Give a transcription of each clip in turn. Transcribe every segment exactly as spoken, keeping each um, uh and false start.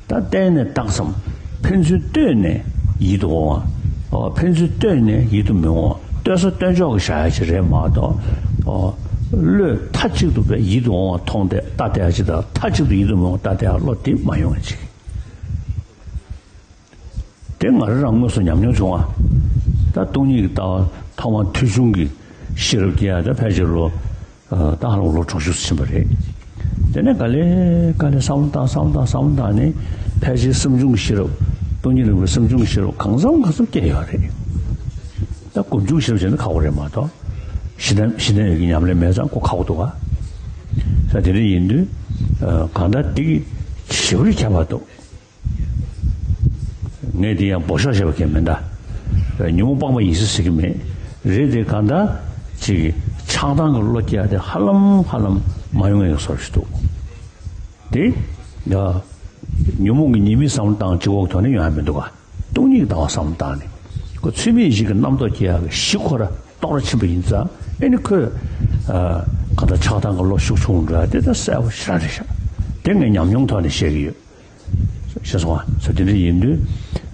ད་བལྟས་ནས་བཏང་བསམ། ཕན་ཚུན་ལྟོས་ནས་ཡིད་དུ་འོང་བ། ཨོ། ཕན་ཚུན་ལྟོས་ནས་ཡིད་དུ་མི་འོང་བ། ལྟོས་ས་ལྟོས་འཇོག་གི་བཞག་ཡ་ཅིག་རེད་མ་གཏོགས། ཨོ། བློས་མཐའ་གཅིག་ཏུ་བས་ཡིད་དུ་འོང་བ་མཐོང་སྟེ་ལྟ་བལྟ་ཡ་ཅིག་དང་། མཐའ་གཅིག་ཏུ་ཡིད་དུ་མི་འོང་བ་ལྟ་བལྟ་ཡ་བློ་དེ་མ་ཡོང་བ་ཅིག། དེ་ང་རང་རང་དངོས་སུ་ཉམས་མྱོང་བྱུང་བ། ད་སྟོང་ཉིད་ཀྱི་ལྟ་བ་ཐོག་མར་ཐོས་བྱུང་གི་ཤེས་རབ་སྐྱེ་ཡ་ད་ཕལ་ཆེར་ལོ། ཨ། ད་ཧ་ལམ་ལོ་དྲུག་ཅུ་ཕྱིན་པ་རེད། དེ་ནས་ག་ལེ་ག་ལེ་བསམ་བློ་བཏང་བསམ་བློ་བཏང་བསམ་བློ་བཏང་ནས། ཕལ་ཆེར་སེམས་བྱུང་གི་ཤེས་རབ། སྟོང་ཉིད་རིག་པའི་སེམས་བྱུང་གི་ཤེས་རབ་གང་འཚམ་གང་འཚམ་སྐྱེས་ཡོད་རེད། ད་སྒོམ་བྱུང་ཤེས་རབ་བྱས་ན་ཁག་པོ་རེད་མ་གཏོགས། གཞི་རྟེན་གཞི་རྟེན་ཡོད་ཀྱི་ཉམས་ལེན་མེད་ཙང་ཁོ་ཁག་པོ་འདུག་ག། ས་དེ་འདྲ་ཡིན་དུས། ཨ། གང་ལྟར་འདི་གི་ཞེ་པོ་ཁྱད་པར་འདུག། ངས་འདི་ཡང་འབོ་ཤོག་བྱས་པ་གང་མིན་ད། ཉོན་མོངས་སྤངས་པ་ཡིན་ཟེར་ཟེར་གྱི་མེད། རེད་དེ་གང་ལྟར་ཅིག་ཆགས་སྡང་གི་བློ་སྐྱེ་ཡ་དེ་ཧ་ལམ་ཧ་ལམ་མ་ཡོང་ཡ་ཡོད་བཟོ་ཞིག་འདུག། དེ་ཡ། ཉོན་མོངས་ཀྱི་ཉེས་དམིགས་བསམ་བློ་བཏང་གཅིག་པོ་གི་ཐོག་ནས་ཡོང་ཡ་མི་འདུག་ག། སྟོང་ཉིད་ཀྱི་ལྟ་བ་བསམ་བློ་བཏང་ནས། ཁོ་ཚད་མེད་བཞི་གི་རྣམ་རྟོག་སྐྱེ་ཡ་གི་གཞི་ཁོ་ར་རྟོགས་ར་ཕྱིན་པ་ཡིན་ཙང་། ཨེ་ནི་ཁོས། ཨ། གང་ལྟར་ཆགས་སྡང་གི་བློ་ཤུགས་ཆུང་འགྲོ་ཡ་དེ་ད་གསལ་པོ་ཞེ་དྲག་རེད་ཤག། དེ་ངས་ཉམས་མྱོང་ཐོག་ནས་བཤད་ཀྱི་ཡོད། ཤེས་སོང་ང་། ས་དེ་འདྲ་ཡིན་དུས།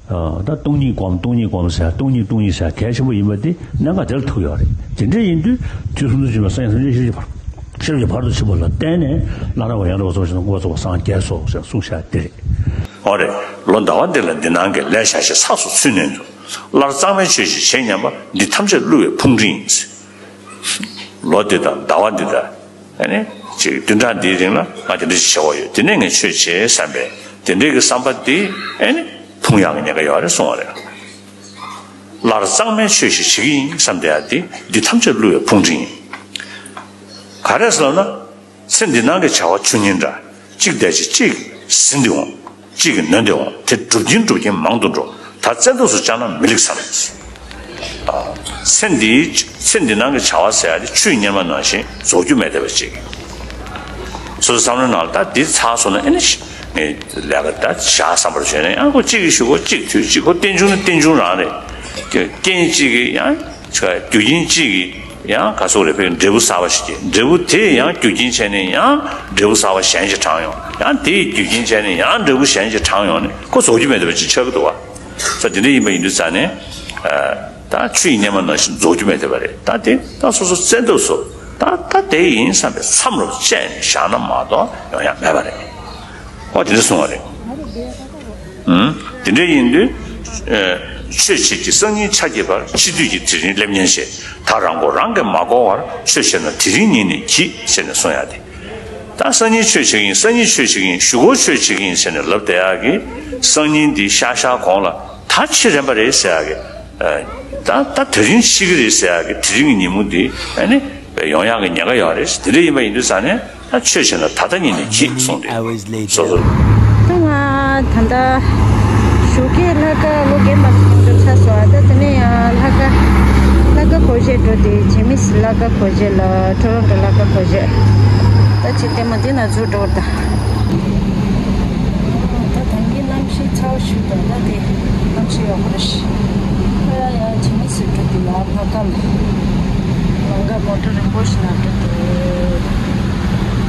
ཨ། ད་སྟོང་ཉིད་སྒོམ་སྟོང་ཉིད་སྒོམ་ཟེར། སྟོང་ཉིད་སྟོང་ཉིད་ཟེར་གལ་ཆེན་པོ་ཡིན་པ་དེ་གནད་འགག་དེ་ལ་ཐུག་ཡོད་རེད། དེ་འདྲ་ཡིན་དུས་དུས་གསུམ་དུ་བྱོན་པ་སངས་རྒྱས་སངས་རྒྱས་ཤེས་རབ་ཀྱི་བར། ཤེས་རབ་ཀྱི་བར་དུ་ཕྱིན་པ་ལ་བརྟེན་ནས། བླ་ན་མེད་པ་ཡང་དག་པར་རྫོགས་ཤིང་དང་། མངོན་པར་རྫོགས་པར་སངས་རྒྱས་སོ་ཞེས་གསུངས་བཞག་དེ་རེད། འོ་རེད། ལོ་ཟླ་བ་འདི་ལ་འདི་སྣང་གི་ལས་བྱ་ཞེས་ཚགས་སུ་ཚུད་ནས་འདུག། སླར་གཙང་མའི་ཆོས་ཤིག་བྱེད་སྙམ་པ། འདི་ཐམས་ཅད་བསླུ་བའི་ཕུང་སྤྲིན་ཡིན། ལོ་འདི་དང་ཟླ་བ་འདི་དང་། ཨ་ནི་ཅིག་བདུན་ཕྲག་འདིའི་རིང་ལ་ང་དེ་འདྲ་ཞིག་བྱེད་དགོས་ཡོད། དེ་ནས་ངས་ཆོས་བྱེད་བསམ་པའི་དེ་འདྲའི་གི་བསམ་པ་འདི། ཨ་ནི་ཕུང་ཡག་གི་ཉེན་ཁ་ཡོད་རེད་གསུངས་པ་རེད། སླར་གཙང་མའི་ཆོས་ཤིག་བྱེད་ཀྱི་ཡིན་བསམ་བསྡད་ཡ་འདི། འདི་ཐམས་ཅད་བསླུ་བའི་ཕུང་སྤྲིན་ཡིན། ག་རེ་ཟེར་ལབ་ན། ཚེ་འདི་སྣང་གི་བྱ་བ་ཆོས་ཉིད་འདྲ། གཅིག་འདས་ཤིང་གཅིག་ཟིན་ཏེ་འོང་། གཅིག་གིས་ནོན་ཏེ་འོང་། དེ་སྒྲུབ་ཀྱིན་སྒྲུབ་ཀྱིན་མང་དུ་འགྲོ། ད་བཙན་ཐབས་སུ་བཅངས་ན་མི་ལེགས་སམ། ཨ། ཚེ་འདིའི་ཚེ་འདི་སྣང་གི་བྱ་བ་ཟེར་ཡ་དེ་ཆུའི་གཉེར་མ་ནང་བཞིན་རྫོགས་རྒྱུ་མེད་བསྡད་པ་ཅིག། སོ་སོའི་བསམ་བློའི་ནང་ལ་ད་འདི་ཚར་སོང་ན། ཨེ་ནི་ངས་ལས་ཀ་ད་བཞག་བསམ་པར་བྱས་ན། ཡང་ཁོ་གཅིག་གིས་ཞུ་གོ་གཅིག་ཐུག་གཅིག། ཁོ་རྟེན་འབྱུང་ནི་རྟེན་འབྱུང་རང་རེད། རྐྱེན་གཅིག་གིས་ཡང་། རྒྱུ་རྐྱེན་གཅིག་གིས་ཡང་ག་ཟེར་དགོས་རེད། ཕ་གིའི་འབྲས་བུ་གསར་པ་ཞིག་སྐྱེས། འབྲས་བུ་དེས་ཡང་རྒྱུ་རྐྱེན་བྱས་ནས་ཡང་འབྲས་བུ་གསར་པ་གཞན་ཞིག་དྲངས་ཡོང་། ཡང་དེས་རྒྱུ་རྐྱེན་བྱས་ནས་ཡང་འབྲས་བུ་གཞན་ཞིག་དྲངས་ཡོང་ནས། ཁོ་རྫོགས་རྒྱུ་མེད་བསྡད་པ་ཅིག་ཆགས་ཀྱི་འདུག་བ། ས་དེ་འདྲ་ཡིན་པ་ཡིན་དུས་ཙང་ནས། ཨ། ད་ཆུ་ཡི་གཉེར་མ་ནང་བཞིན་རྫོགས་རྒྱུ་མེད་བསྡད་པ་རེད། ད་དེ་ད་སོ་སོ་བཙན་ཐབས་སུ། ད་ད་དེ་ཡིན་བསམ་པའི་མཚམས་རུ་བཅད་ནས་བཞག་ན་མ་གཏོགས་ཡོང་ཡ་མེད་པ་རེད། ཨོ། དེ་འདྲ་གསུངས་པ་རེད། ཨང་། དེ་འདྲ་ཡིན་དུས། ཨ། ཆོས་བྱེད་ཀྱི་སང་ཉིན་ཆ་སྐྱེས་པར། འཆི་དུས་ཀྱི་དེ་རིང་སླེབས་ཉེན་ཞེས། ད་རང་མགོ་རང་གིས་མ་བསྐོར་བར། ཆོས་བྱེད་ན་དེ་རིང་ཉིད་ནས་གྱིས། ཟེར་ནས་གསུང་ཡ་དེ། ད་སང་ཉིན་ཆོས་བྱེད་ཀྱི་ཡིན། སང་ཉིན་ཆོས་བྱེད་ཀྱི་ཡིན། གཞུག་གུ་ཆོས་བྱེད་ཀྱི་ཡིན་ཟེར་ནས་ལབ་བསྡད་ཡག་གི། སང་ཉིན་འདི་ཤར་ཤར་གོང་ལ་ད་འཆི་རན་པ་རེད་ཟེར་ཡག་གི། ཨ། ད་ད་དེ་རིང་འཆི་གི་རེད་ཟེར་ཡག་གི་དེ་རིང་གི་ཉིན་མོ་འདི། ཨ་ནི་ཡོང་ཡག་གི་ཉེན་ཁ་ཡོད་རེད། དེ་འདྲ་ཡིན་པ་ཡིན་དུས་ཙང་ནས། ད་ཆོས་བྱེད་ན་ད་ལྟ་ཉིད་ནས་གྱིས་གསུངས་ཏེ། སོ་སོ། ད་ང་ད་ལྟ་བཞུགས་སྒར་ལྷ་ཁང་ལོ་རྒན་པ་སོང་འགྲོ་ཚར་སོང་། ད་དེ་ནས་ཡང་ལྷ་ཁང་ལྷ་ཁང་སྒོར་གཞས་འགྲོ་དེ། ཇི་མིས་ལྷ་ཁང་སྒོར་གཞས་ལ། ཊོ་རོན་ཊོ་ལྷ་ཁང་སྒོར་གཞས། ད་ཅི་ལྟད་མོ་འདི་ན་འཛུལ་འགྲོ་བར་ད། ད་ད་གིན་གནམ་གཤིས་ཚ་བོ་ཞིག་འདུག། ད་དེ་གནམ་གཤིས་ཡག་པོ་རེད། ཁོ་ཡང་ཡང་ཇི་མིས་སུ་འགྲོ་དེ་ལ་ལྷ་ཁང་ལ། ལམ་ཁ་མོ་ཊ་རིང་པོ་ཞིག་ནང་འགྲོ་དེ།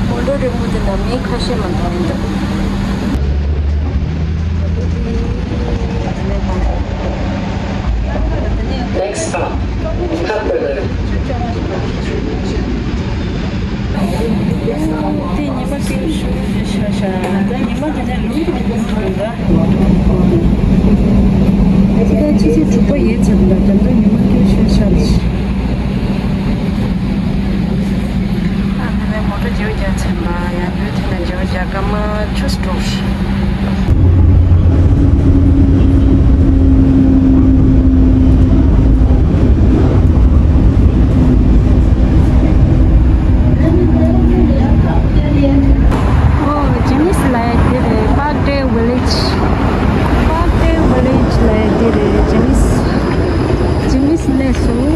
མོ་ཊ་རིང་པོ་དེ་ནང་མི་ཁ་ཤས་མ་འདུག་ཡིན་འདུག། Next stop, Cuthbert. དེ་ཉི་མ་སྐྱིད་ཤོས་ཤ་ཤ། ད་ཉི་མ་དེ་ནས་ལུང་གི་ལུང་གི་ལུང་ག། ད་ཕྱི་ཚེས་དྲུག་པ་ཡོལ་ཚར་འདུག། ད་དུང་ཉི་མ་སྐྱིད་ཤོས་ཤ་ཤ། ཨ་ནི་མོ་ཊ་བརྗེ་པོ་རྒྱག་ཚར་བ་ཡང་། དུས་དེ་ནས་བརྗེ་པོ་རྒྱག་སྐར་མ་བཅུ་ཙམ་འགྲོ། ཨོ། ཇི་མིས་ལབ་ཡ་དེ་རེད། Park Dale Village། Park Dale Village ལབ་ཡ་དེ་རེད། ཇི་མིས། ཇི་མིས་སླེབས་སོང་ད།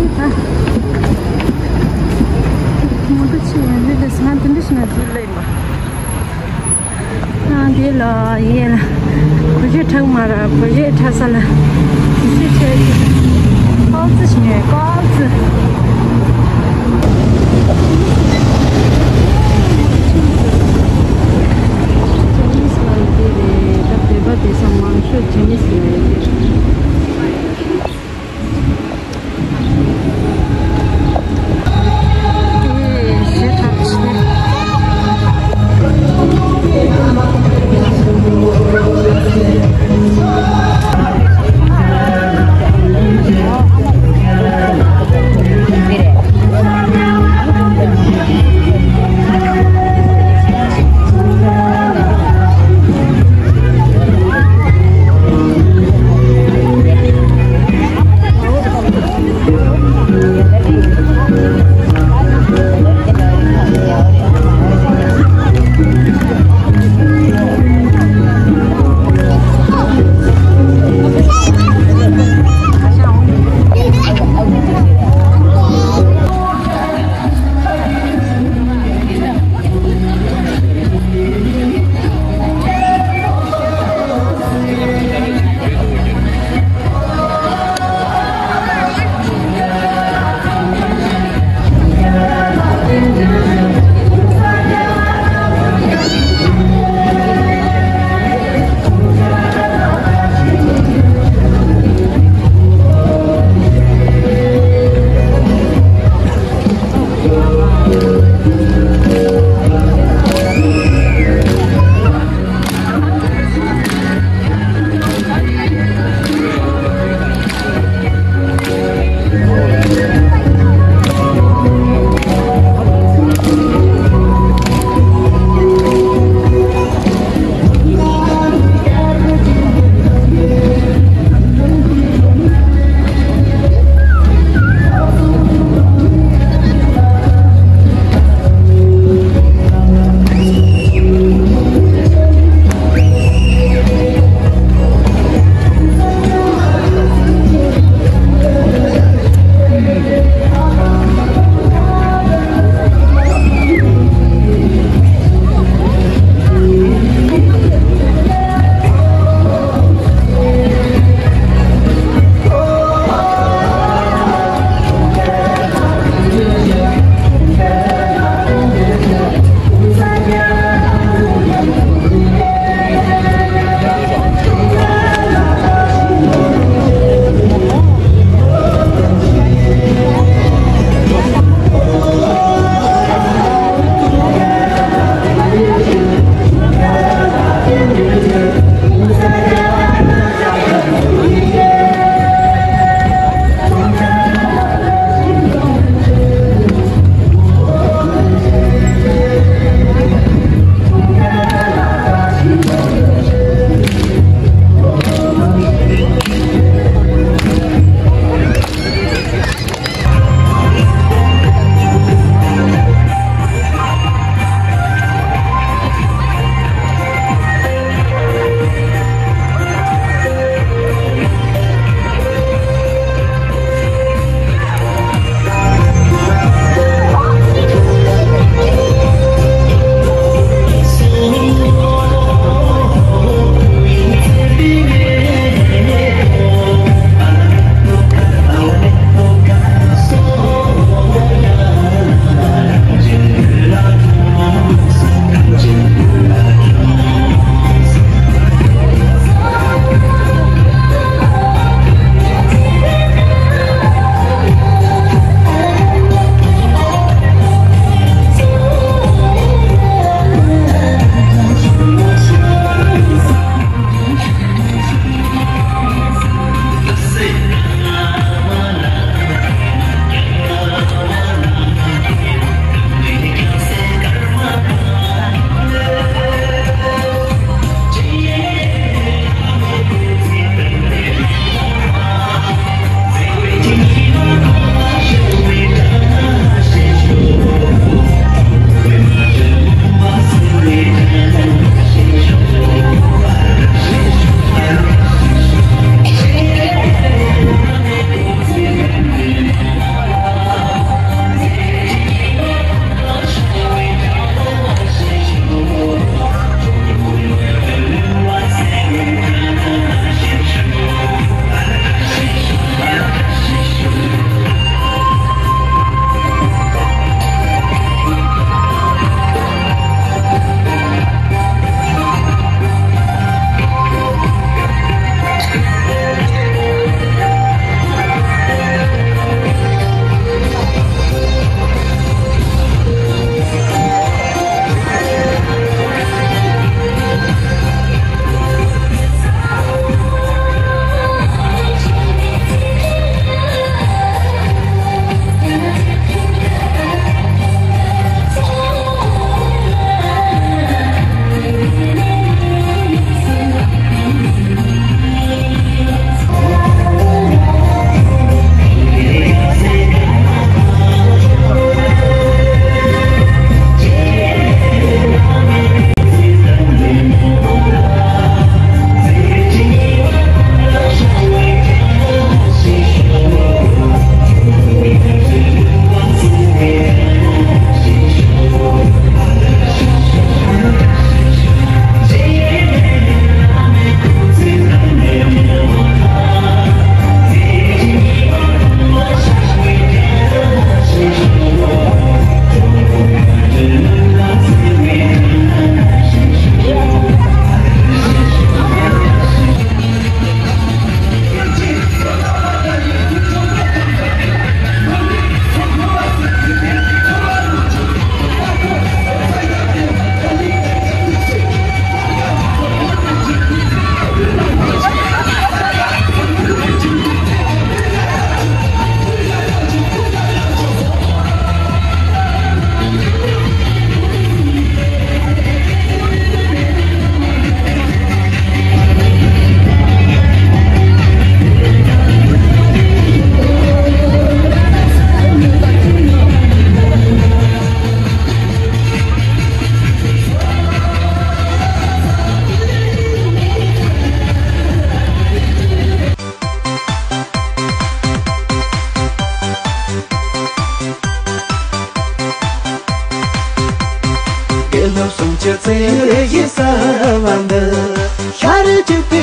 མོ་ཊ་ཆེ་ཡང་ལུས་ལ་ང་དེ་འདྲ་ཞིག་ན་འཛུལ་ལེ་ཡིན་པ། ཨ། འདི་ལ་ཡེ་ལ། གོས་ཆེན་འཁྲབ་མ་ར། གོས་ཆེན་འཁྲབ་ས་ལ། གོས་ཆེན་འཁྲབ་ཀྱི། ཀོ་ཙི་ཞིག་ཉོས། ཀོ་ཙི། ཅའི་ནིས་ལ་འདི་རེད། ད་བོད་པ།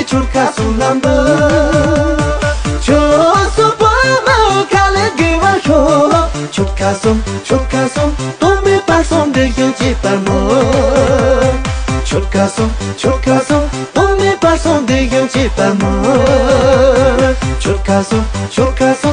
ཆོལ་ཁ་གསུམ་ལམ་པ། ཆོལ་གསུམ་བོད་མི་ཁ་ལས་དགེ་བ་ཤོག་ཆོལ་ཁ་གསུམ་ཆོལ་ཁ་གསུམ་སྟོང་མེད་པར་སོང་འདི་ཡོང་ཅེས་པར་མོ། ཆོལ་ཁ་གསུམ་ཆོལ་ཁ་གསུམ་སྟོང་མེད་པར་སོང་འདི་ཡོང་ཅེས་པར་མོ། ཆོལ་ཁ་གསུམ་ཆོལ་ཁ་གསུམ།